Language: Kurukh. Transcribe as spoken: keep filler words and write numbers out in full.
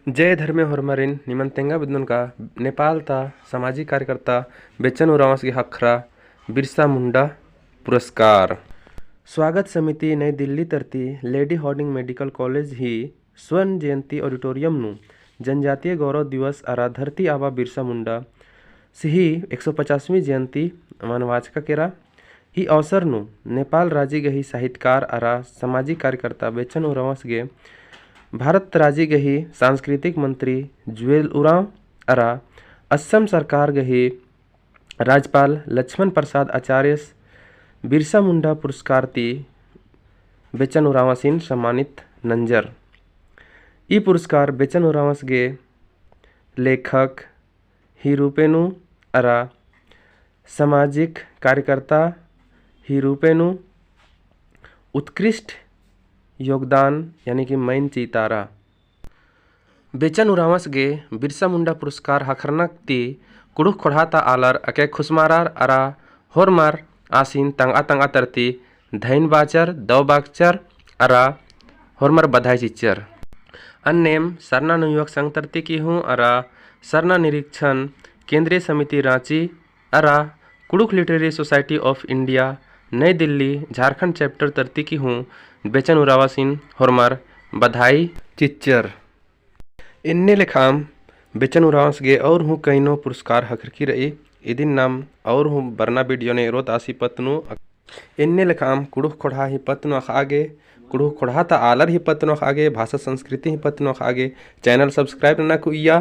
जय धर्मे होरमारिन। निमन तेंगा बेद्दन का नेपाल ता सामाजिक कार्यकर्ता बेचन उराँवस गे ख़क्खरा बिरसा मुंडा पुरस्कार। स्वागत समिति नई दिल्ली तरती लेडी हार्डिंग मेडिकल कॉलेज ही स्वर्ण जयंती ऑडिटोरियम नू जनजातीय गौरव दिवस अरा धरती आबा बिरसा मुंडा सिही एक सौ पचासवीं जयंती मनावाचका केरा। ई अवसर नू नेपाल राजी गही साहित्यकार अरा सामाजिक कार्यकर्ता बेचन उराँवस गे भारत राजी गही सांस्कृतिक मंत्री जुएल उराँव अरा असम सरकार गही राज्यपाल लक्ष्मण प्रसाद आचार्यस बिरसा मुंडा पुरस्कार ती बेचन उराँवसिन सम्मानित नंजर। ई पुरस्कार बेचन उराँवस गे लेखक ही रूपे नू अरा सामाजिक कार्यकर्ता ही रूपे नू उत्कृष्ट योगदान यानी कि मइन चितारा। बेचन उराँवस गे बिरसा मुंडा पुरस्कार ख़क्खरनक ती कुँड़ुख़ ख़ोंड़हा ता आलर अके खुसमारर अरा होरमर आसिन तंगआ तंगआ तरती धइन बाचर, दव बाचर अरा होरमर बधाई चिच्चर। अन्नेम सरना नवयुवक संघ तरती की हूँ अरा सरना निरीक्षण केंद्रीय समिति राँची अरा कुँड़ुख़ Literary Society of India नई दिल्ली झारखंड chapter तरती की हूँ बेचन उराँवसिन होरमर बधाई चिच्चर। एन्ने लेखाम बेचन उराँवस गे और हूँ कइनो पुरस्कार ख़क्खरकी रई। इदिन नाम और हूँ बरना video ने एरोत आसी पत्त नू। एन्ने लेखाम कुँड़ुख़ ख़ोंड़हा ही पत्त नू अख़आ गे, कुँड़ुख़ ख़ोंड़हा ता आलर ही पत्त नू अख़आ गे, भाषा संस्कृति ही पत्त नू अख़आ गे channel subscribe नना कुइया।